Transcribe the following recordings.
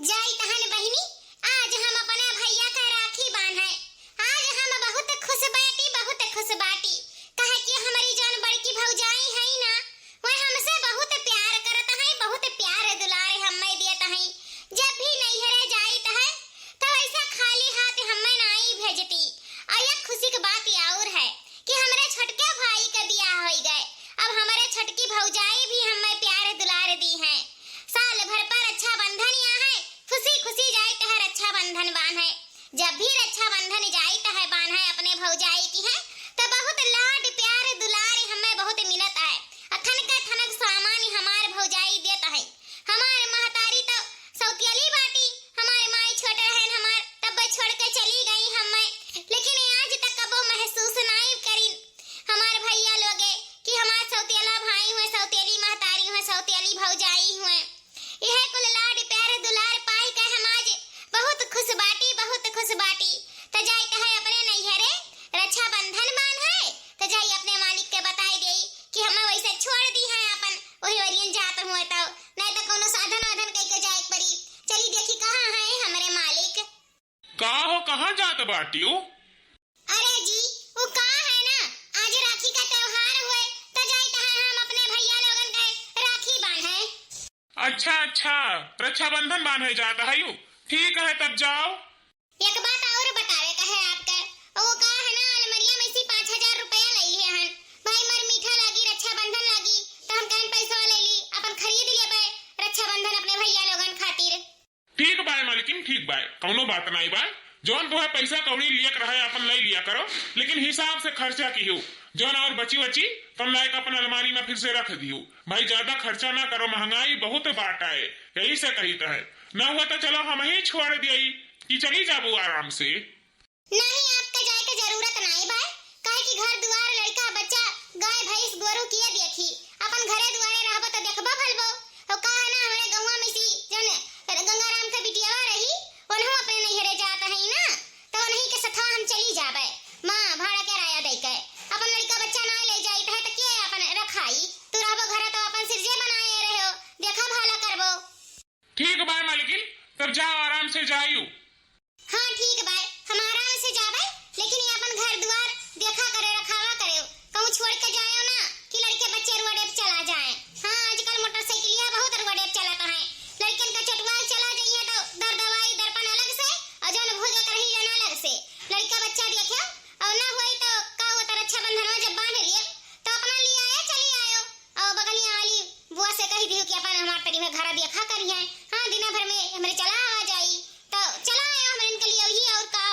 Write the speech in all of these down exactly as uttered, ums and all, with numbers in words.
जाइत हन बहिनी, आज हम अपना भइया का राखी बान्हे। आज हम बहुत खुश बाटी, बहुत खुश बाटी। काहे कि हमरी जौन बड़की भौजाई हई ना, वह हमसे बहुत प्यार करत हई, बहुत प्यार दुलार हम्मे देत हई। जब भी नैहरे जाइत है, तो ऐसा खाली हाथ हम्मे नाई भेजती। और एक खुशी की बात और है कि हमरे छोटके भाई का बियाह होई गए। अब हमरे छोटकी भौजाई भी हम्मे प्यार दुलार दी हैं। साल भर पर रक्षाबंधन या है, खुशी खुशी जाइत है रक्षाबंधन बान्हे। जब भी रक्षाबंधन जाइत है बान्हे अपने भौजाई की है, तो बहुत लाड प्यार दुलार हम्मे बहुत मिलत है। अखन का थनक सामान हमार भौजाई देत है। हमार महतारी तो सौतियली बाटी, हमार माई छोट रहन हमार, तब छोड़ के चली गई हम्मे। लेकिन आज तक कबो महसूस नाई करिन हमार भइया लोगे कि हमार सौतियला भाई हुए, सौतियली महतारी हुए, सौतियली भौजाई हुए। यह कुल लाड प्यार दुलार पाई के हम आज बहुत खुश बाटी, बहुत खुश बाटी। त जाइत है अपने नैहरे रक्षाबंधन बान्हे, त जाई अपने मालिक के बताई देई कि हमें वैसे छोड़ दी है अपन, वही ओरियन जात हुए तो, नहीं तो कोनो साधन वाधन कई के जाए के पड़ी। चली देखी कहाँ है हमरे मालिक। का हो, कहाँ जात बाटियो? अरे जी, वो का है ना, आज राखी का त्योहार हुए, त जाइत है हम अपने भइया लोगन के राखी बान्हे। अच्छा, अच्छा, रक्षाबंधन बान्हे जात हयू। ठीक है, तब जाओ। एक बात और बतावे का है आपके, वो का है ना, अलमरिया में से पाँच हजार रुपया लई है हन। भाई मर मीठा लागी, रक्षाबंधन लागी, तो हम कहन पैसा ले ली, अपन खरीद लेबे रक्षाबंधन अपने भइया लोगन खातिर। ठीक बाय मालकिन, ठीक बाय, कौनो बात नाई बाय। जौन तोहे पैसा कौड़ी लियक रहे, अपन लई लिया करो, लेकिन हिसाब से खर्चा किहो। जौन और बची बची, तौन लायक अपन अलमारी में फिर से रख दिहो। भाई, ज्यादा खर्चा ना करो, महंगाई बहुत बाटा है, यही से कहित है। ना हुआ तो चलो हम ही छोड़ दिए कि चली जाबू आराम से। नहीं, आपका जाए के जरूरत नाई बाय, काहे कि घर दुआर, लड़का, बच्चा, गाय, भैंस, गोरू किए देखी, अपन घरे दुआरे रहबो तो देखबो भलबो। और का है ना, हमरे गौवा में सी जौन गंगाराम के बिटियावा रही, उन्हों अपने नैहरे जात है ना, तो उन्हीं के सथवा हम चली जाबे। माँ, भाड़ा किराया दे के अपन लड़का बच्चा ना ले जाइत है तो के अपन रखाई? तू रहबो घरे तो अपन सिरजे बनाए रहो, देखा भाला करबो। ठीक बाय मालकिन, तब जाओ आराम से जाइयो। हाँ, ठीक बाय, हम आराम से जाबे, लेकिन ये अपन घर दुआर देखा करे, रखावा करे, कहूँ छोड़ के जायो ना कि लड़के बच्चे रुआ डेप चला जाए। हाँ, आजकल मोटरसाइकिलिया बहुत रुआ डेप चलत है, लड़कन का चोटवा चला जाइए तो दर दवाई दर्पण अलग से और जौन भोगे करही जन अलग से। लड़का बच्चा देखे और ना होई तो का होता, रक्षाबंधन में जब बांध लिए तो अपना ले आए, चली आयो। और बगलिया वाली बुआ से कही दियो कि अपन हमार तरी में घर देखा करी है। हाँ, दिना भर में हमरे चला आवा जाई, तो चला आयो हमरे इनके लिए ही और का।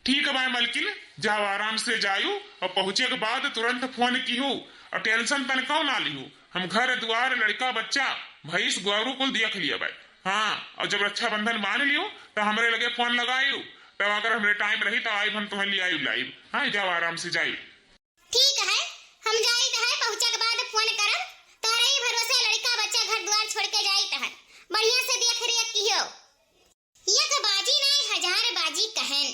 ठीक है भाई मलकिन, जाओ आराम से जायू और पहुँचे के बाद तुरंत फोन किहू और टेंशन तनकौ ना लिहू। हम घर दुआर, लड़का बच्चा, भैंस गोरू कुल देख लिया भाई। हाँ, और जब रक्षाबंधन बांध लियो तो हमरे लगे फोन लगायू, तब अगर हमरे टाइम रही तो आइब, हम तुम्हें ले आयू लाइब। हाँ, जाओ आराम से जायू। ठीक है, हम जाइत है, पहुँचे के बाद फोन करब। तोहरे ही भरोसे लड़का बच्चा घर दुआर छोड़ के जाइत है, बढ़िया से देख रेख किहो। एक बाजी नाय हजार बाजी कहन,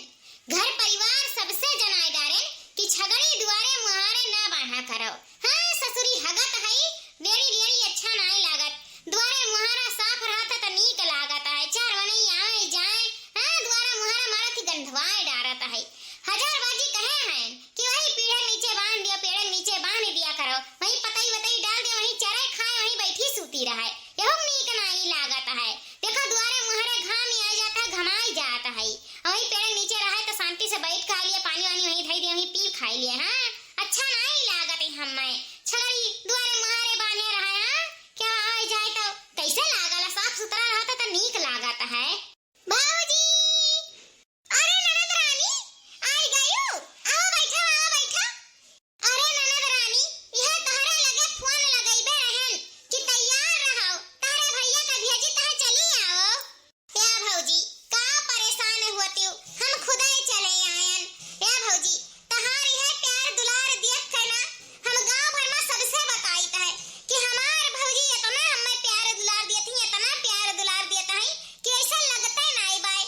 घर परिवार सबसे जनाए डारेन कि छगड़ी दुआरे मुहारे ना बांधा करो। हाँ ससुरी हगत है, बेड़ी लेड़ी अच्छा नाय लागत, दुआरे मुहारा साफ रहत त नीक लागत है, चार मनई आवे जाए, हाँ दुआरा मुहारा मारत ही गंधवाए डारत है। हजार बाजी कहे हैं कि वही पीढ़े नीचे बांध दिया, पेड़े नीचे बांध दिया करो, वही पतई वतई डाल दे, वही चरे खाए, वही बैठी सूती रहे, यहू नीक नाई लागत है। देखो दुआरे मुहारे घाम ही आ जाता है, घमाई जाता है, वही पेड़े नीचे रहे तो शांति से बैठ खा लिए, पानी वानी वही धई दे, वही पी खाई लिए। हाँ, अच्छा नाई लागत है हमें, छगड़ी दुआरे मुहारे बांधे रहे। हाँ, क्या आए जाए तो कैसे लागल, साफ सुथरा रहता तो नीक लागत है। भौजी! अरे ननद रानी, आई गयू? आओ बैठा, आओ बैठा। अरे ननद रानी, यह तोहरे लगे फोन लगइबे रहन कि तैयार रहो, तोहरे भैया का भेजी तह चली आओ। या भौजी, का परेशान होतिउ, हम खुदे चले आयन। या भौजी, तहार यह प्यार दुलार देख के ना हम गांव भर में सबसे बताइत है कि हमार भौजी इतना हमें प्यार दुलार देत ही, इतना प्यार दुलार देत है कि ऐसा लगते नाई बाय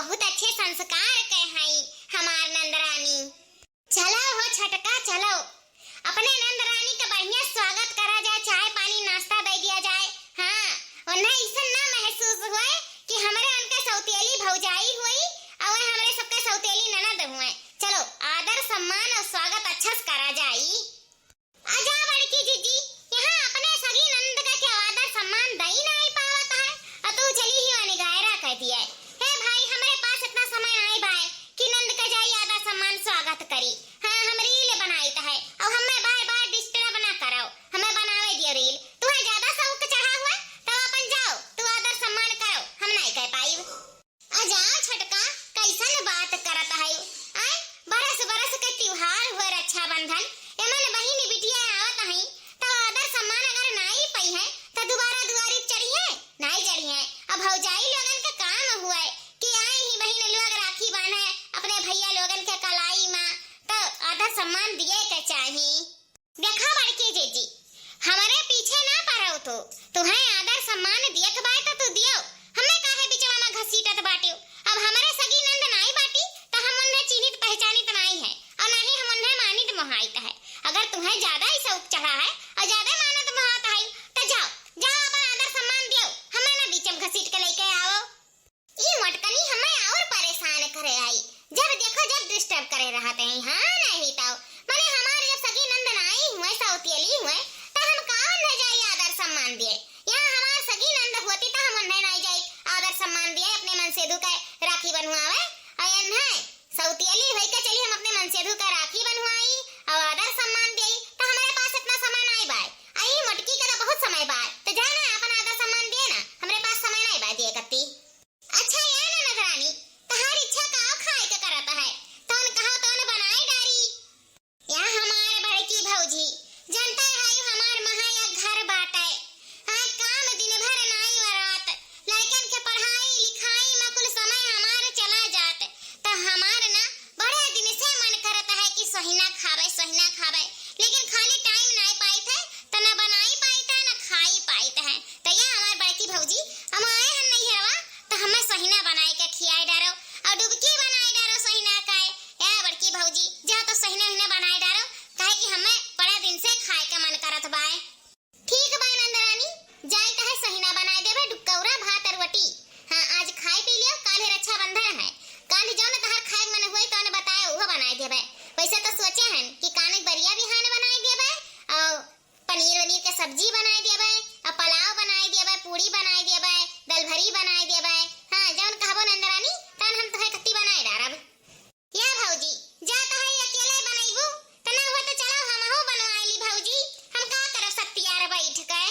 बहुत अच्छे संस्कार के हई हमार नंदरानी। चलो हो छोटका, चलो, अपने नंदरानी के बढ़िया स्वागत करा जाए, चाय पानी नाश्ता दे दिया जाए। हाँ, उन्हें ऐसा ना महसूस हुए कि हमरे उनके सौतेली भौजाई हुई और हमरे सबके सौतेली ननद हुए। चलो, आदर सम्मान और स्वागत अच्छा से करा जाई। आ जा बड़की जीजी, यहाँ अपने सगी नंद का क्या आदर सम्मान दई नाई पावत है, और तू चली ही वाली गायरा कह दिए। हे भाई, हमरे पास इतना समय नाई बाय कि नंद का जाई आदर सम्मान स्वागत करी। हाँ, हम reel बनाइत है, और हमें बार बार disturb ना करो, हमें बनावे दियो reel। तुम्हें ज्यादा शौक चढ़ा हुआ, तब अपन जाओ, तू आदर सम्मान करो, हम नाई कह पाई। आ जा छोटका, कैसन बात करत है? आय, बरस बरस के त्योहार हुए रक्षाबंधन, एमन बहिन बिटिया आवत हैं, तो आदर सम्मान अगर नाई पई है, तो दोबारा दुआरी चढ़ी है, नाई चढ़ी है। अब भौजाई लोगन के काम हुए कि आई ही बहिन लोग राखी बांधे अपने भैया लोगन के कलाई मा, तो आदर सम्मान दिए के चाही। देखा बड़की जीजी, हमरे पीछे ना पड़ो तू, तुहें आदर सम्मान दियक बाय तो तू दियो, हमें काहे बिचवा मा घसीटत बाटियो? अब हमरे सगी नंद नाई बाटी, तो हम उन्हें चिन्हित पहचानित नाई है, और ना ही हम उन्हें मानित मोहाइत है। अगर तुहें ज्यादा ही शौक चढ़ा है और ज्यादा मानत मोहात है, तो जाओ, जाओ अपन आदर सम्मान दियो, हमें ना बीच में घसीट के लेके आओ। ई मोटकनी हमें और परेशान करे आई, जब देखो जब disturb करे रहत हैं। हाँ, नहीं तो मने हमार जब सगी नंद नाई हुए, सौतेली हुए, तो हम कावन न जाई आदर सम्मान दिए? यहाँ हमार सगी नंद होती तो हम उन्हें नाई जाई आदर सम्मान दिए, अपने मनसेधु के राखी बंधवावे। और इन्हें सौतेली होई के चली हम अपने मनसेधु के राखी बंधवाई और आदर सम्मान दिए, तो हमारे पास इतना समय नाई बाय। आई मोटकी के तो बहुत समय बाय, तो जाए ना अपन आदर सम्मान दिए ना, हमरे पास समय नाई बाय दिए कत्ती। अच्छा ये ननद रानी, तहार इच्छा का खाए के करत है, तौन कहो तौन बनाए डारी। या हमार बड़की भौजी, जनता है हमार महा या घर बाटे। हाँ, काम दिन भर नाई वरात, लड़कन के पढ़ाई लिखाई में कुल समय हमार चला जात, तो हमार ना बड़े दिन से मन करत है कि सोहिना खावे, सोहिना खावे, लेकिन खाली time नाई पाइत है, तो ना बनाई पाइत है, ना खाई पाइत है। तो या हमार बड़की भौजी, हम आए हन नैहरवा, तो हमें सोहिना बनाए के खियाए डारो, और डुबकी बनाए डारो सोहिना का। या बड़की भौजी, जा तो सोहिना हिना बनाए डारो, काहे कि हमें बड़ा दिन से खाए के मन करत बाय। ठीक बा नंदरानी, जाई तहे सोहिना बनाए देबे, डुबकौरा भात और रोटी। हाँ, आज खाए पी लियो, काल्हे रक्षाबंधन है, काल्हे जौन तहार खाए के मन हुई तौन बताए, उहो बनाए देबे। वैसे तो सोचे हन कि काने बरिया बिहान बनाए देबे, और पनीर वनीर के सब्जी बनाए देबे, आ पुलाव बनाए देबे, पूड़ी बनाए देबे, दलभरी बनाए देबे। हाँ, जौन कहबो नंदरानी, तौन हम तोहे कत्ती बनाए डारब। या भौजी, जा तोहे अकेले बनैबू, त ना हुए त चलो हमहू बनवाए ली भौजी, हम का करब सब तियार बैठ के।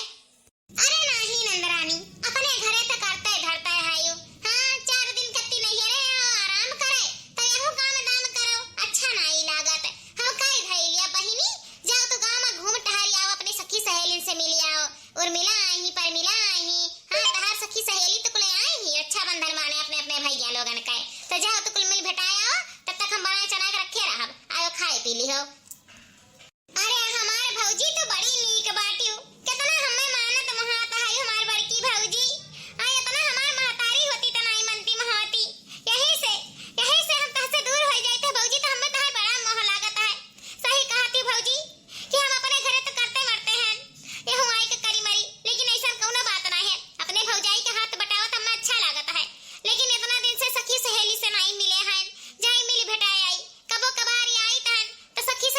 अरे नाही नंदरानी, अपने घरे त करते धरते हयू। हाँ, चार दिन कत्ती नैहरे आओ, आराम करे, त यहू काम दाम करो, अच्छा नाई लागत। हम कई धई लिया बहिनी, जाओ तो गाँव में घूम टहरी आओ, अपनी सखी सहेलिन से मिली आओ। उर्मिला आई ही, परमिला आई ही, हाँ, तहार सखी सहेली तो कुले आई ही, रक्षाबंधन माने अपने अपने भैया लोगन के। तो जाओ तो कुल मिल भेटाए आओ, तब तक हम बनाए चना के रखे रहब, आयो खाए पी लिहो। अरे हमार भौजी तो बड़ी नीक बाटियो, कितना हमें मानत मोहात है हमार बड़की भौजी। आ इतना हमार महतारी होती त नाई मनती मोहाती। यही से, यही से हम तहसे दूर हो जाइत है भौजी, तो हमें तहार बड़ा मोह लागत है। सही कहती भौजी कि हम अपने घरे तो करते मरते हैं, यहू आई के करी मरी, लेकिन ऐसा कौनो बात ना है। अपने भौजाई के हाथ बटावत हमें अच्छा लागत है, लेकिन इतना दिन से सखी सहेली से नाई मिले हैं, जाई मिल भेटाए आई, कबो कबार आई तहन तो सखी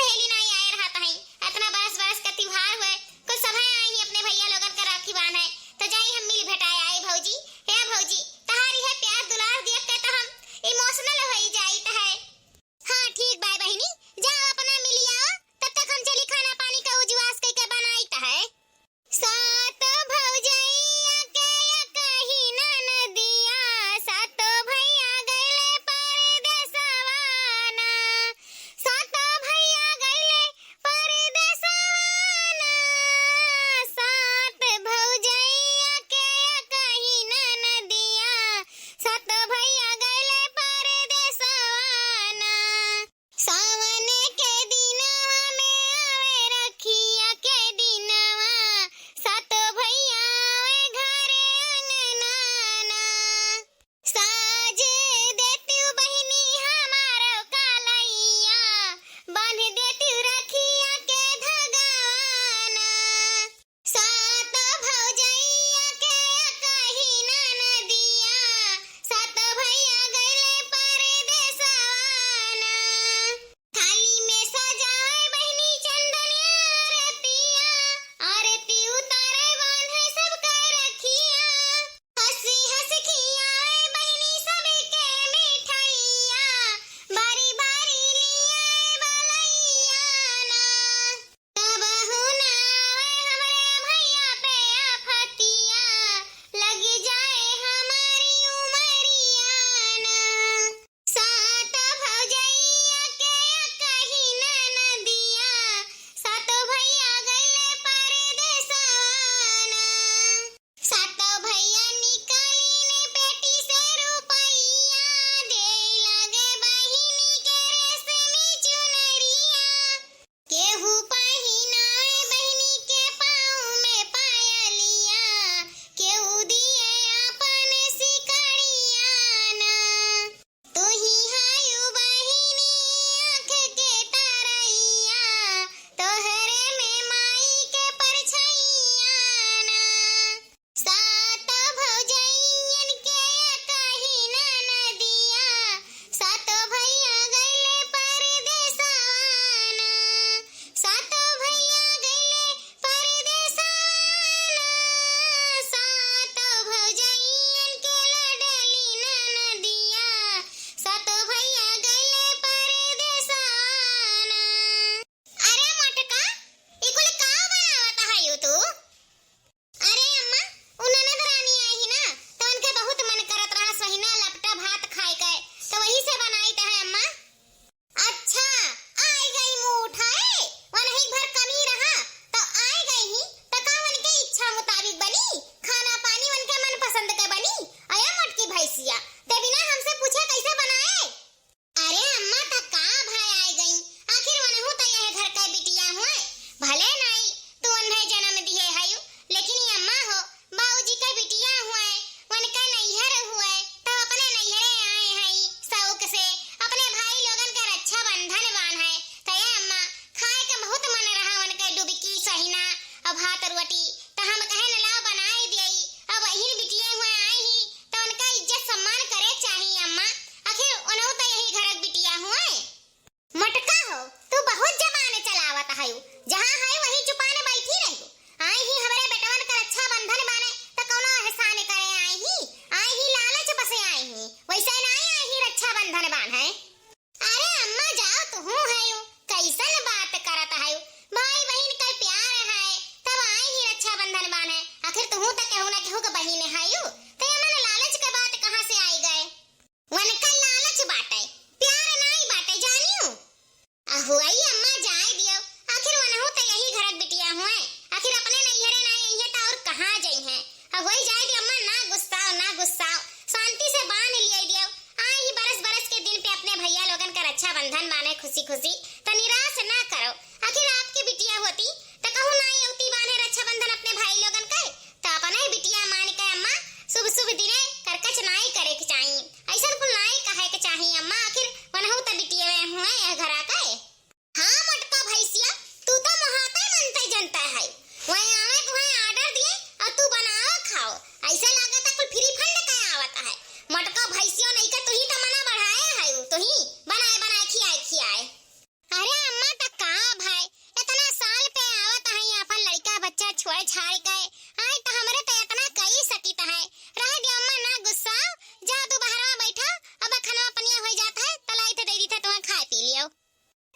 खुशी, त निराश ना करो। आखिर आपके बिटिया होती, त कहूँ नाई अउती बान्हे रक्षाबंधन अपने भाई लोगन के, त अपने बिटिया मान के अम्मा शुभ शुभ दिने करकच नाई करे के चाही। अइसन कुल नाई कहे के चाही अम्मा, आखिर वनहु त बिटिया हुए यह घरा के। हाँ मोटका भैंसिया, तू तो मोहाते मनते जनता है। वह आवे तुम्हें order दिए और तू बनाओ खाओ। ऐसा लागत है कुल free fund का आवत है। मोटका भैंसिया नहीं का तू ही तो मना बढ़ाए है, तू ही बनाए बनाए खियाए खियाए। अरे अम्मा त का भाई, इतना साल पे आवत है अपन लड़का बच्चा छोड़ छाड़ के। आए तो हमरे तो इतना कई सकित है। रह दियो अम्मा ना गुस्सा, जा तू बाहर में बैठा, अब खाना पनिया हो जाता है, तलाई थे दे दी थे तुम्हें खाए पी लियो।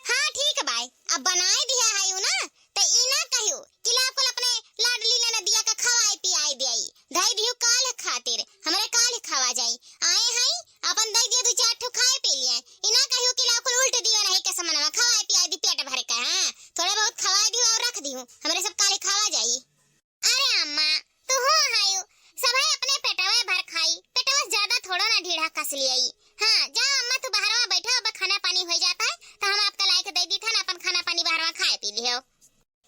हाँ ठीक बाय, अब बनाए दिया है यू ना, त ई ना कहियो कि लाओ कुल अपने लाडली ननदिया का खवाए पियाए दियाई, धई दियो काल खातिर, हमरे काल खवा जाई। आए हई, अपन दई दियो दू चार ठो खाए पी लिए, ई ना कहियो कि लाओ कुल उल्ट दियो नहीं के समनवा खवाए पियाए दी पेट भर के, हाँ, थोड़े बहुत खवाए दियो और रख दियो, हमरे सब काल खवा जाई। अरे अम्मा, तू हो हायो, सभे अपने पेटवे भर खाई, पेटवा से ज्यादा थोड़ो ना ढीढ़ा कस लियाई। हाँ, जाओ अम्मा, तू बाहरवा बैठो, अब खाना पानी हो जाता है, तो हम आपका लायक दे दी था ना, अपन खाना पानी बाहरवा खाए पी लियो।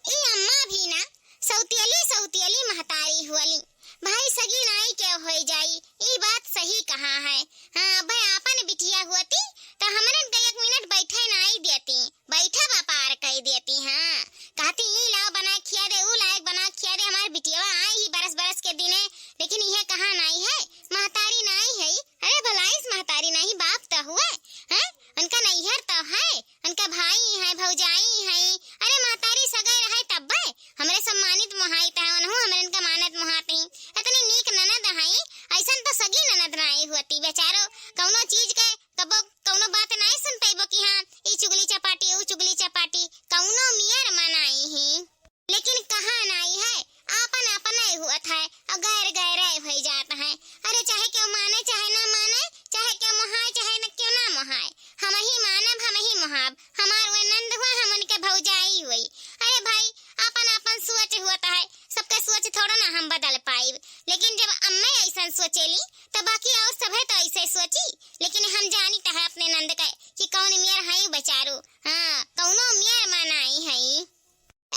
ई अम्मा भी ना सौतियली सौतियली महतारी हुअली, भाई सगी नाई के होई जाई, ई बात सही कहा है। हाँ, अब आपन बिटिया हुअती, तो हमरन के एक मिनट बैठे नाई देती। बैठा व्यापार कई देती, हाँ। कहती, "ई लाओ बना खिया दे, ऊ लायक बना खिया दे, हमार बिटियावा आई ही बरस बरस के दिने।" लेकिन इहे कहा नाई है, महतारी नाई है। अरे भलाइस महतारी नाई, बाप तो हुए, हैं? उनका नैहर तो है, उनका भाई है, भौजाई है। अरे महतारी सगैर है तब्बे, हमरे सम्मानित मोहाइत है, उनहु हमरे इनका मानत मोहात ही। इतनी नीक ननद है, ऐसन तो सगी ननद नाई हुअती बेचारो। कौनो चीज के कबो कौनो बात नाई सुन पइबो कि हाँ, ई चुगली चपाटी, ऊ चुगली चपाटी, कौनो मियर मनाई ही। लेकिन कहा नाई है, आपन आपन हुअत है, और गैर गैर होई जात है। अरे चाहे केहू माने, चाहे ना माने, चाहे केहू मोहाए, चाहे न केहू ना मोहाए, हम ही मानब, हम ही मोहाब। हमार वे नंद हुआ, हम उनके भौजाई हुई। अरे भाई, आपन आपन सोच हुअत है, सबके सोच थोड़ा ना हम बदल पाइब। लेकिन जब अम्मे ऐसन सोचेली, तो बाकी और सभे तो ऐसे सोची। लेकिन हम जानी त है अपने नंद के कि कौन मियर हई बेचारू। हाँ, कौनो मियर मा नाई हई।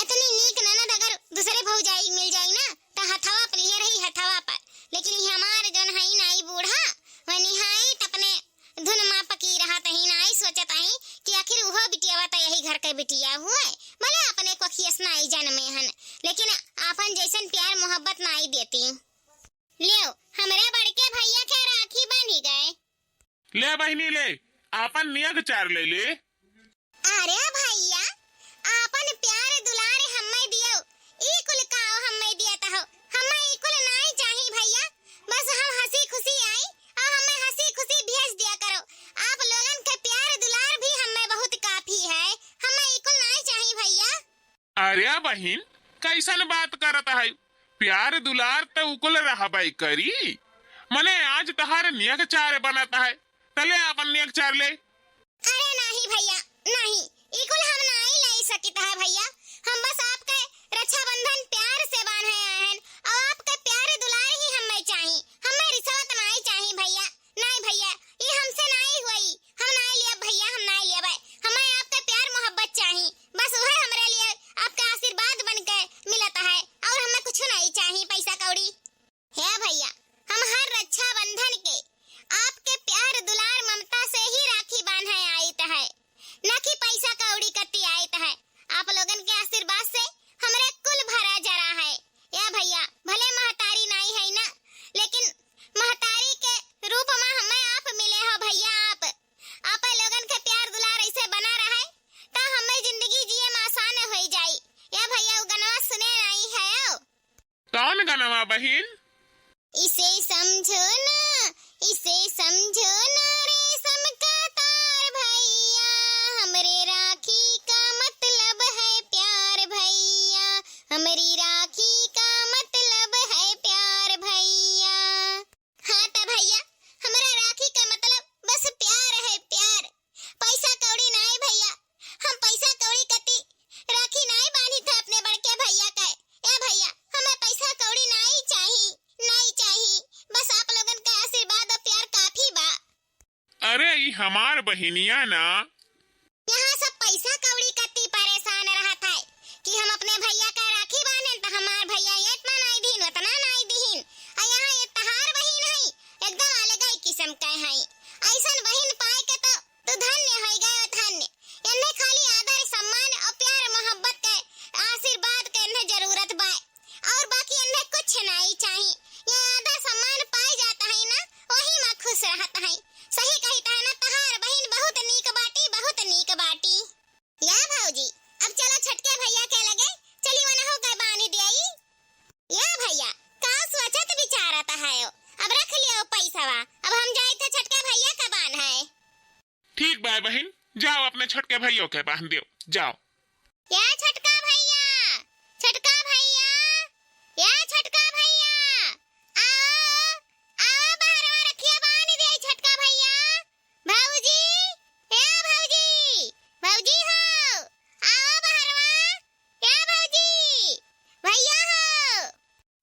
इतनी नीक ननद अगर दूसरे भौजाई मिल जाई ना, त हथवा पर लिए रही, हथवा पर। लेकिन ई हमार जौन हई नाई बूढ़ा, वह निहायत अपने धुन मा पकी रहत ही, नाई सोचत ही कि आखिर उहो बिटियावा त यही घर के बिटिया हुए, भले अपने कोखियस नाई जन्मे हन, लेकिन आपन जैसन प्यार मोहब्बत नाई देती। लियो, हमरे बड़के भैया के राखी बनी गए। ले बहिनी ले, आपन नियग चार ले ले। अरे भैया, आपन प्यार दुलार हम्मे दियो, ई कुल काव हम्मे दियत हो? हम्मे ई कुल नाई चाही भैया, बस हम हँसी खुशी आई और हम्मे हँसी खुशी भेज दिया करो। आप लोगन के प्यार दुलार भी हम्मे बहुत काफी है, हम्मे ई कुल नाई चाही भैया। अरे बहिन, कैसन बात करत है? प्यार दुलार त उकुल रहबे करी। मने आज तहार नियग चार बनत है, तले आपन नियग चार ले। अरे नाही भैया, नाही, ई कुल हम नाही लाई सकित है भैया। हम बस आपके रक्षाबंधन प्यार से बांधे आए हैं और आपके प्यार दुलार ही हमें चाही, हमें रिश्वत नाही चाही भैया। नाई भैया, ई हमसे नाई होई, हम नाई लियब भैया, हम नाई लियब। हमें आपके प्यार मोहब्बत चाही, बस उहे हमरे लिए आपका आशीर्वाद बन के मिलत है और हमें कुछ नाई चाही पैसा कौड़ी। हे भैया, हम हर रक्षाबंधन के आपके प्यार दुलार ममता से ही राखी बांधे आइत है, न कि पैसा कौड़ी कती आइत है। आप लोगन के आशीर्वाद से हमरे कुल भरा जरा है। या भैया, भले महतारी नाई है ना, लेकिन महतारी के रूप में हमें आप मिले हो भैया। आप, आप लोगन के प्यार दुलार ऐसे बना रहे, त हमें जिंदगी जिए में आसान होई जाई। या भैया, उ गनवा सुने नाई है ओ। कौन गनवा बहिन? इसे समझो ना, इसे समझो ना, रेशम का तार भैया, हमरे राखी का मतलब है प्यार भैया, हमरी राखी का मतलब है प्यार भैया। हाँ त भैया, हमरा राखी का मतलब बस प्यार है, प्यार। पैसा कौड़ी नाई भैया, हम पैसा कौड़ी कती राखी नाई बांधी थे अपने बड़के भैया के। ए भैया, हमें पैसा कौड़ी नाई चाही, नाई चाही, बस आप लोगन का आशीर्वाद और प्यार काफी बा। अरे ई हमार बहिनिया ना। यहाँ सब कहे हैं, ऐसन बहिन पाए के तो तू धन्य होई गयो, धन्य। एन्हे खाली आदर, सम्मान और प्यार, मोहब्बत के, आशीर्वाद के एन्हे जरूरत बाय। और बाकी एन्हे कुछ नहीं चाही। ये आदर सम्मान पाए जात है ना, वही में खुश रहत है। सही कहित है ना, तहार बहिन बहुत नीक बाटी, बहुत नीक बाटी। या भौजी, अब चलो छोटके भैया के लगे, चली वनहु के बांध दियाई। या भैया, का सोचत विचारत है? अब रख लियो पैसवा, अब हम जाइत है छोटके भैया के बांध है। ठीक बा बहिन, जाओ अपने छोटके भैया के बांध दियो, जाओ। या छोटका भैया, छोटका भैया, या छोटका भैया, आओ, आओ बहरवा रखिया बांध दियाई छोटका भैया। भौजी, ए भौजी, भौजी हो, आओ बहरवा, ए भौजी, भैया हो।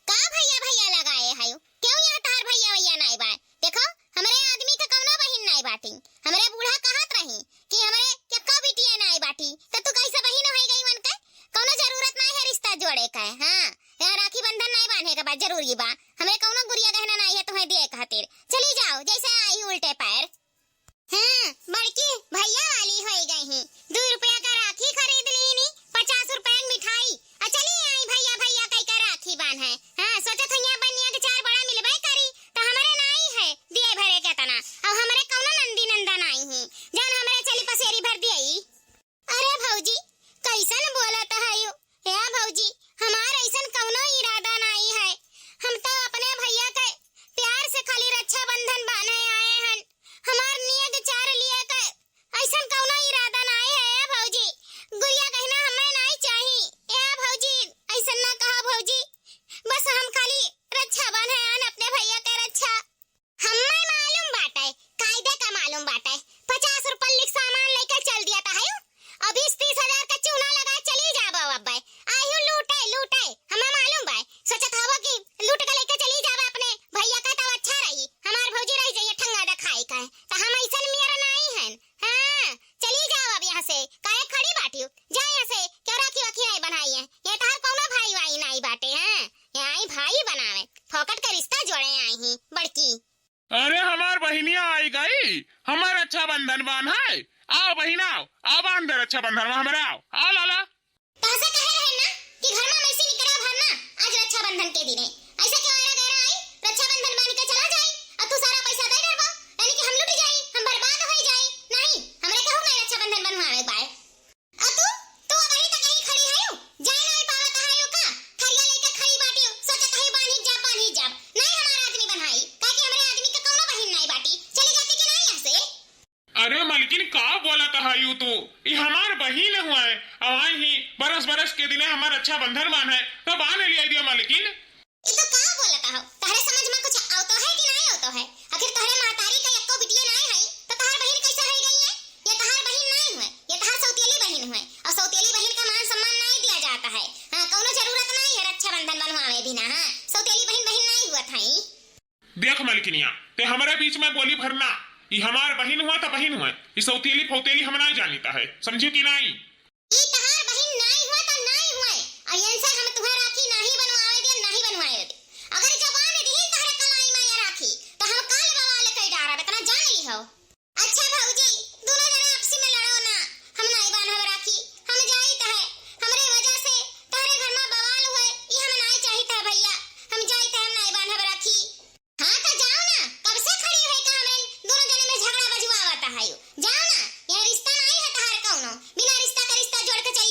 का भैया भैया लगाए हयो? क्यों यहाँ तहार भैया वैया नाई बाय? देखो, हमरे आदमी के कौनो बहिन नाई बाटी। हमरे बूढ़ा कहत रही कि हमरे एक्को बिटिया नाई बाटी, तो तू कैसे बहिन होई गई उनके? कौनो जरूरत नाई है रिश्ता जोड़े के, हाँ? यहाँ राखी बंधन नाई बांधे के बाद जरूरी बा। हमरे कौनो गुरिया गहना नाई है तुम्हें दिए खातिर। चली जाओ, जैसे आई उल्टे पैर। हाँ, बड़की भैया वाली होई गई ही। दू रुपया का राखी खरीद लीनी, पचास रुपया की मिठाई। आ चली आई भैया भैया कई का राखी बांधे। हाँ, सोचत हइया बनिया के चार बड़ा मिलबे करी, तो हमरे नाई है दिए भरे के तना। अब हमरे कौनो नंदी नंदा नाई ही, जौन हमरे चली पसेरी भर दिए। अरे भौजी, कैसन बोलत हयू? ए भौजी, हमार ऐसन कौनो इरादा नाई है। हम तो अपने भैया के प्यार से खाली रक्षाबंधन बांधे आए हन। हमार नियत चार लिए के ऐसन कौनो इरादा नाई है, ए भौजी। गुरिया गहना हमें नाई चाही। ए भौजी, ऐसन ना कहा भौजी। बस हम खाली रक्षा बांधे आन अपने भैया के रक्षा। हम्मे मालूम बाटे, कायदे का मालूम बाटे। पचास रुपया लिख सामान लेके चल दिया था, हयो? और बीस तीस हजार का चूना लगा चली जाबो अब्बे। आयु लूटे, लूटे, हमें मालूम बा। सोचत हवो कि लूट के लेके चली जाबे अपने भैया का, तब अच्छा रही। हमार भौजी रह जाइए ठंगा देखाई का। तो हम ऐसन मेर नाई हन। हाँ, चली जाओ अब यहाँ से। काहे खड़ी बाटियो? जा यहाँ से, क्यों राखी वाखी नाई बनाई है? ये तहार कौनो भाई वाई नाई बाटे, हाँ? ये आई भाई बनावे, फोकट का रिश्ता जोड़े आई ही, बड़की। अरे हमार बहिनिया आई गई, हमार रक्षाबंधन बांध है। आओ बहिन आओ, आओ बांध दे रक्षाबंधन में हमरे, आओ, आओ लाला। तहसे कहे रहे ना कि घर में मैसी निकरा भर ना, आज रक्षाबंधन के दिने। ऐसा क्यों आरा गहरा आई, रक्षाबंधन बांध के चला जाई, और तू सारा पैसा दे डरबा, यानी कि हम लुट जाई, हम बर्बाद हो जाई। नहीं, हमरे कहू नहीं रक्षाबंधन बनवावे बाय। आ तू, तू अबही तक यहीं खड़ी हयू? जाए नाई पावत हयू का? थरिया लेके खड़ी बाटियो, सोचत हयू बान्ही जाब, बान्ही जाब। नाई हमार आदमी बन्हाई, काहे कि हमरे आदमी के कौनो बहिन नाई बाटी। चली जाती कि नाई यहाँ से? अरे मलकिन, का बोलत हयू तू? ई हमार बहिन हुए, अवाई ही बरस बरस के दिने हमार रक्षाबंधन बान्हे, तो बान्ह लिया दियो मलकिन। ई तो का बोलत हो? तहरे समझ में कुछ आवतो है कि नाई आवतो है? आखिर तहरे महतारी का एको बिटिया नाई है, तो तहार बहिन कैसे होई गई है? ये तहार बहिन नाई हुए, ये तहार सौतेली बहिन हुए, और सौतेली बहिन का मान सम्मान नाई दिया जाता है। हाँ, कौनो जरूरत नाई है रक्षाबंधन बनवावे भी ना। हाँ, सौतेली बहिन बहिन नाई हुआ था। देख मलकिनिया, ते हमरे बीच में बोली भरना, ई हमार बहिन हुआ तो बहिन हुआ, ई सौतेली फौतेली हम नाई जानिता है, समझियो कि नाई? ई तहार बहिन नाई हुआ तो नाई हुआ, और इनसे हम तुहे राखी नाई बनवावे दे, नाई बनवावे दे। अगर जबान दीन तहरे कलाई में ये राखी, तो हम काल बवाल कई डारब, इतना जान ली हो। अच्छा भौजी, दोनों जने आपसी में लड़ो ना, हम नाई बांधब राखी, हम जाइत है, हमरे वजह से तहरे घर में बवाल हुए, ई हम नाई चाहित है भैया, हम जाइत है, हम नाई बांधब राखी। हाँ तो जाओ ना, कब से खड़ी हुई का हमरे दोनों जने में झगड़ा बजुआवत है? जाओ ना, यह रिश्ता नाई है तहार कौनो, बिना रिश्ता का रिश्ता जोड़ के चल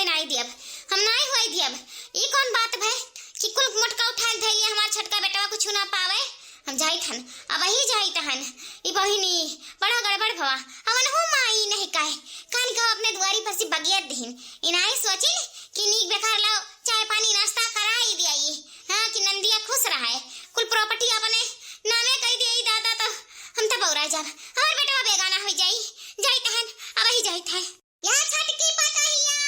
नाई दियब, हम नाई होई दियब। ई कौन बात भय कि कुल मोटका उठा के धइलिया, हमार छोटका बेटवा कुछ ना पावे? हम जाइत हन, अबही जाइत हन। ई बहिनी, बड़ा गड़बड़ भवा, अवन हो माई नहीं काहे, कान के अपने दुआरी पर से बगियत दिहिन। ई नाई सोचिन कि नीक बेकार लाओ, चाय पानी नाश्ता कराई दियाई, हाँ, कि नंदिया खुश रहे, कुल property अपने नामे कई दियाई दादा, तो हम तो बौरा जाब, हमार बेटवा बेगाना हो जाई। जाइत हन, अबही जाइत है। या छोटकी पतहिया,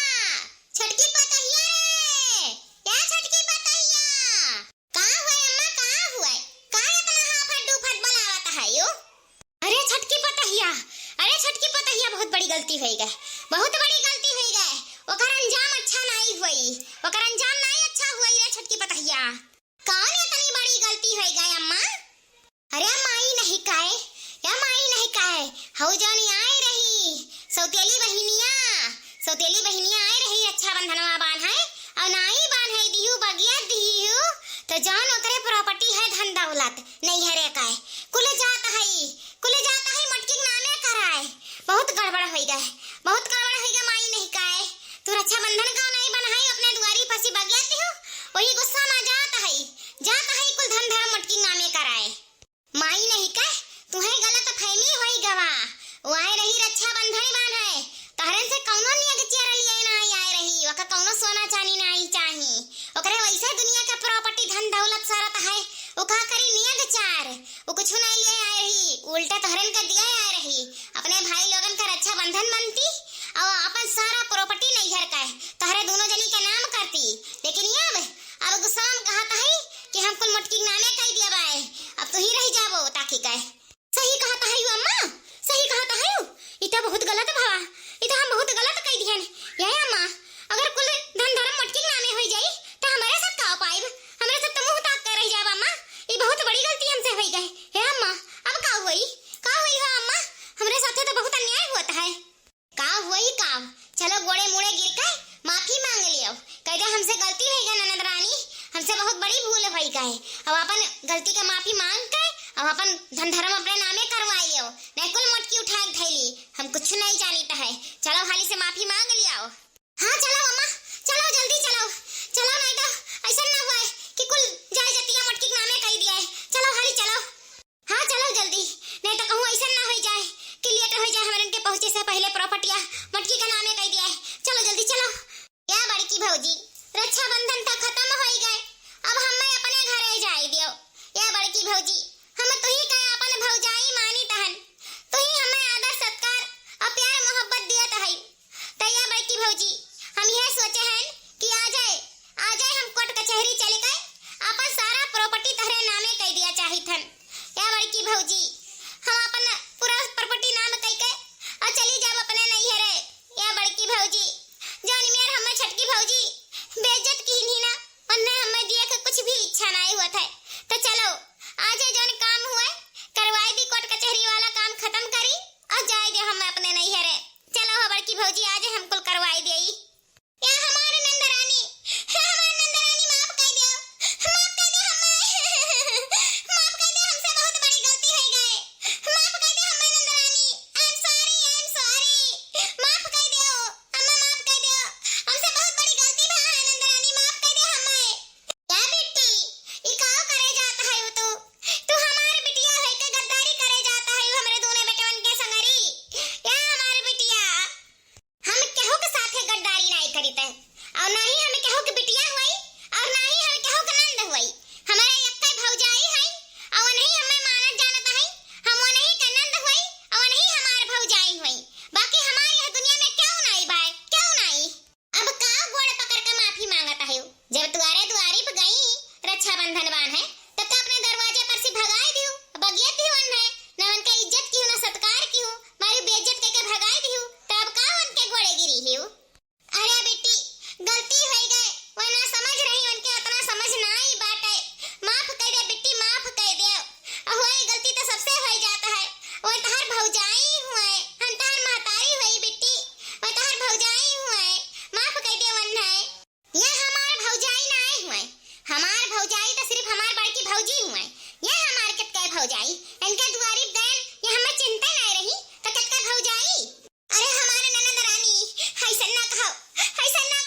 छोटकी पतहिया रे, या छोटकी पतहिया। का हुए अम्मा, का हुए? का इतना हाफत डूफत बोलावत है यो? अरे छोटकी पतहिया, अरे छोटकी पतहिया, बहुत बड़ी गलती होई गए, बहुत बड़ी गलती होई गए। ओकर अंजाम अच्छा नाई होई, ओकर अंजाम नाई अच्छा होई रे छोटकी पतहिया। कौन इतनी बड़ी गलती होई गए अम्मा? अरे माई नहीं काए, या माई नहीं काए, हऊ जौन आए रही, सौतेली बहिनिया, सौतेली बहिनिया आए रही रक्षाबंधनवा बान्हे, और नाई बान्हे दिहू, बगिया दिहू, तो जौन ओकरे property है, धन दौलत, नैहरे काए, कुल जात है, कुल जात है मोटकी के नामे कराए। बहुत गड़बड़ होई गए, बहुत गड़बड़ होई गए माई नहीं काए। तू रक्षाबंधन का नाई बन्हाई, अपने दुआरी फंसी बगिया दिहू, वही गुस्सा में जात है, जात है कुल धन धर्म मोटकी के नामे कराए। माई नहीं कह, तुहे गलत फहमी होई गवा। वो आए रही रक्षाबंधन बान्हे, तहरन से कौनो नियग चेरा लिए ना आए रही, ओका कौनो सोना चानी नाई चाही। ओकरे वैसे दुनिया के property धन दौलत सारत है, वो का करी नियग चार? वो कुछ नहीं लिए आए रही, उल्टा तहरन के दिया आए रही। अपने भाई लोगन का रक्षाबंधन मनती और अपन सारा property नैहर का तहरे दोनों जनी के नाम करती। लेकिन अब, अब गुस्सा में कहत है कि हम कुल मोटकी के नामे कई दिया बाए, अब तू ही रह जाबो ताकि कहे। सही कहत है अम्मा, सही कहत है। ई तो बहुत गलत भवा, ई तो हम बहुत गलत कई दिहन। ये अम्मा, अगर कुल धन धर्म मोटकी के नामे होई जाई, तो हमारे सब का पाइब? हमारे सब तो मुंह ताक के रह जाब अम्मा। ई बहुत बड़ी गलती हमसे होई गए। हे अम्मा, अब का होई? का होई हो अम्मा? हमरे साथे तो बहुत अन्याय होत है। का होई का? चलो गोड़े मुड़े गिर के माफी मांग लियो। कह दे हमसे गलती होई गए ननद रानी, हमसे बहुत बड़ी भूल होई गए। अब अपन गलती के माफी मांग के अब अपन धन धर्म अपने नामे करवा लियो। नहीं कुल मोटकी उठा के धैली, हम कुछ नहीं जानित है। चलो हाली से माफी मांग लियो। हाँ चलो अम्मा, चलो जल्दी चलो, चलो नहीं तो ऐसा ना हुआ कि कुल जायदादिया मोटकी के नामे कई दिया है। चलो हाली चलो। हाँ चलो जल्दी, नहीं तो कहूँ ऐसा ना हो जाए कि लेट हो जाए हमरन के पहुँचे से पहले प्रॉपर्टिया मोटकी के नामे कई दिया है। चलो जल्दी चलो। या बड़की भौजी, रक्षाबंधन तो खत्म हो गए, अब हमें अपने घरे जाए दियो। या बड़की भौजी, हम तुही का अपन भौजाई मानी तहन, तुही हमें आदर सत्कार और प्यार मोहब्बत दियत है। त या बड़की भौजी, हम यह सोचे हन कि आ जाए, आ जाए हम कोर्ट कचहरी चले के अपन सारा प्रॉपर्टी तहरे नामे कई दिया चाहित हन। या बड़की भौजी, हम अपन पूरा प्रॉपर्टी नाम कई के और चली जाब अपने नैहरे। या बड़की भौजी, जौन मेर हमें छोटकी भौजी बेइज्जत किहिन ही ना, उन्हें हमें दिए के कुछ भी इच्छा नहीं हुआ था। तो चलो, आज ये जौन काम हुए, करवाई दी, कोर्ट कचहरी वाला काम खत्म करी और जाए दे हमें अपने नैहरे। चलो हो बड़की भौजी, आज हम कुल करवाई दे। या हमार नंदरानी, हे हमार नंदरानी, माफ कर दो, माफ कर दो हमें, माफ कर दो, हमसे बहुत बड़ी गलती हो गए, माफ कर दो हमें नंदरानी, I am sorry, I am sorry, माफ कर दो, अम्मा माफ कर दो, हमसे बहुत बड़ी गलती भा है नंदरानी, माफ कर दो हमें। या बिट्टी, ई काव करे जात है तू? तू हमार बिटिया होई के गद्दारी करे जात है हमरे दोनों बेटवन के संगरी। या हमार बिटिया, हम केहू के साथे गद्दारी नाई करित है, और ना ही हम केहू के बिटिया हुई, और ना ही हम केहू के नंद हुई। हमारे यक्के भौजाई है, और नहीं हमें मानत जानत है, हम वो नहीं के नंद हुई, और नहीं हमार भौजाई हुई। बाकी हमारे यह दुनिया में क्यों नाई बाय, क्यों नाई? अब का गोड़ पकड़ के माफी मांगत है? जब तुआरे दुआरी पे गई रक्षाबंधन बान्हे, तब तो अपने दरवाजे पर से भगाई दियो, बगियत दियो उन्हें, ना उनका इज्जत कियो, ना सत्कार कियो, मारी बेइज्जत करके भगाई दियो, तो अब का उनके गोड़े गिरी हियो? अरे बिट्टी, गलती हो गए, वह ना समझ रही, उनके उतना समझ ना आई बाटे, माफ कर दे बिट्टी, माफ कर दे, हुई गलती तो सबसे हो जाता है, वह तहार भौजाई हुए, हम तहार महतारी हुई बिट्टी, वह तहार भौजाई हुए, माफ कर दे उन्हें। ये हमार भौजाई ना आए हुए, हमार भौजाई तो सिर्फ हमार बड़की भौजी हुए। ये हमार कितके भौजाई, इनके दुआरी गए, ये हमें चिंता ना रही, तो कितके भौजाई। अरे हमारे ननद रानी, ऐसा ना कहो, ऐसा ना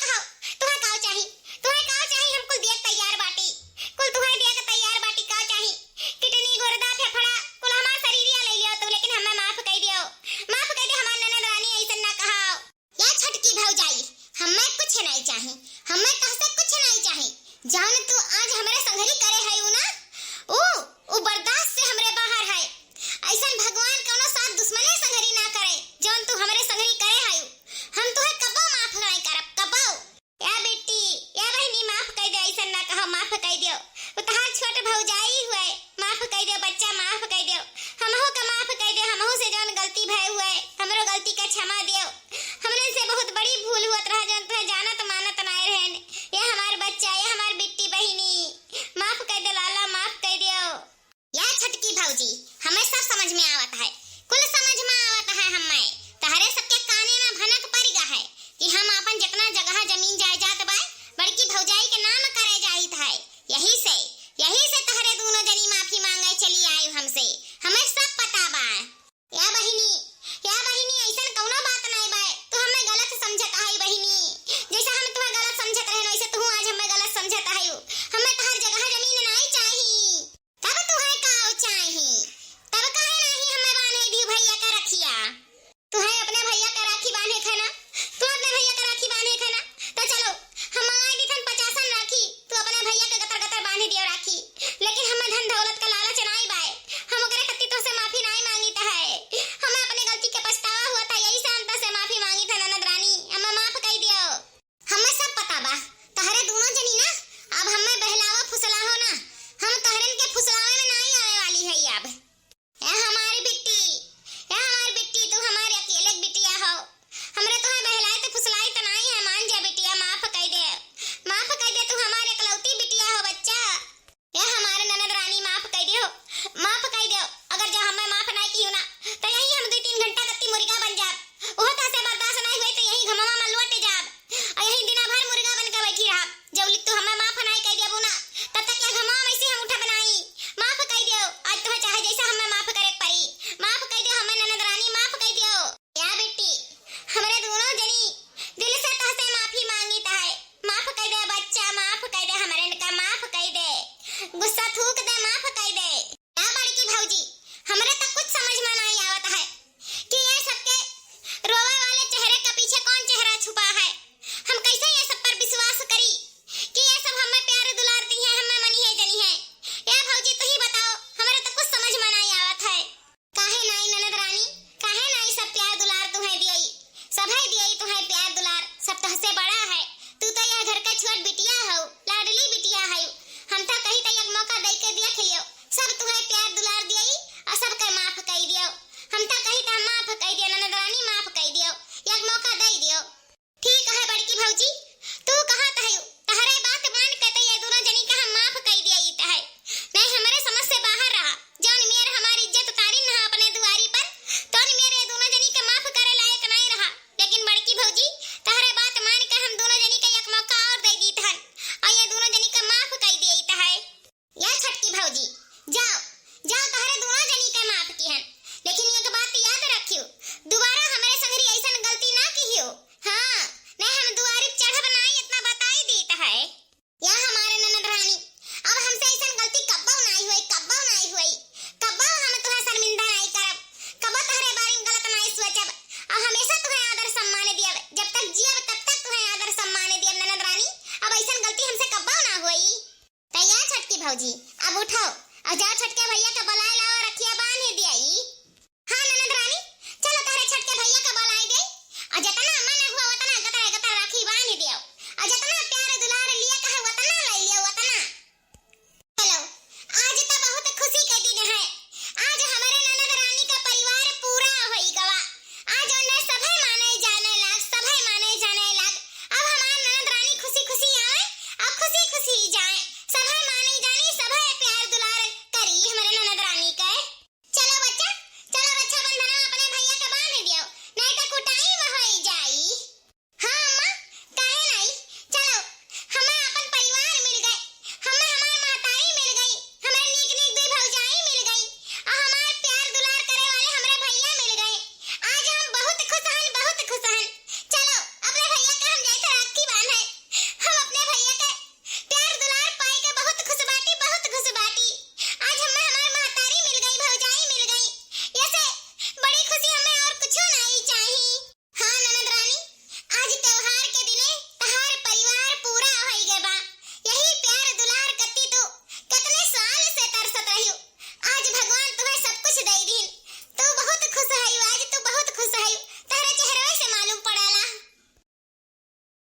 तुहैं अपने भैया का राखी बांधे थे ना, तू अपने भैया का राखी बांधे थे ना, तो चलो, हम मंगाई दी थन पचासन राखी, तू अपने भैया के गतर गतर बांधे दियो राखी, लेकिन हमें धन दौलत का लालच नाई बाय, हम ओकरे खातिर तोहसे माफी नाई मांगी त है, हमें अपने गलती के पछतावा हुआ था, यही से हम तोहसे माफी मांगी था ननद रानी, हमें माफ कई दियो। हमें सब पता बा, तहरे दोनों जनी ना, अब हमें बहलावा फुसलाहो ना, हम तहरन के फुसलावे में नाई आवे वाली है अब। ए हमारी बिट्टी, ए हमारी बिट्टी, तू हमारे अकेले के बिटिया हो। हमरे तोहे बहलाए त फुसलाए त नाई है, मान जा बिटिया, माफ कई दे, माफ कई दे, तू हमारे एकलौती बिटिया हो बच्चा। ए हमारे ननद रानी, माफ कई दियो, माफ कई दियो। अगर जो हमें माफ नाई कियो ना, त यही हम दुई तीन घंटा कत्ती मुर्गा बन जाब। ओह तहसे बर्दाश्त नाई हुए त यही घमवा में लोट जाब। और यही दिना भर मुर्गा बन के बैठी रहब। जब लिक तू हमें माफ नाई कई देबू ना, तब तक यह घमवा में से हम उठब नाई। माफ कई दियो, आज तोहे चाहे जैसा हमें माफ करे के पड़ी। माफ कई दियो हमें ननद रानी, माफ कई दियो। या बेटी, हमरे दोनों जनी दिल से तोहसे माफी मांगी त है। माफ कई दे बच्चा, माफ कई दे, हमरे इनका माफ कई दे। गुस्सा थूक दे, माफ कई दे। या बड़की भौजी, हमरे तो कुछ समझ में नहीं आवत है कि ये सबके रोवे वाले चेहरे के पीछे कौन चेहरा छुपा है। हम कैसे ये सब पर विश्वास करी कि ये सब हमें प्यार दुलार दी है, हमें मनी है जनी है। या भौजी, तू ही बताओ, हमरे तो कुछ समझ में नहीं आवत है। काहे नाई ननद रानी, काहे नाई सब प्यार दुलार तुहे दियई? सभे दियई तुहे प्यार दुलार, सब तोहसे बड़ा है। तू तो यह घर का छोट बिटिया हऊ, लाडली बिटिया हऊ। हम तो कही तो एक मौका दे के देख लियो, सब तुहे प्यार दुलार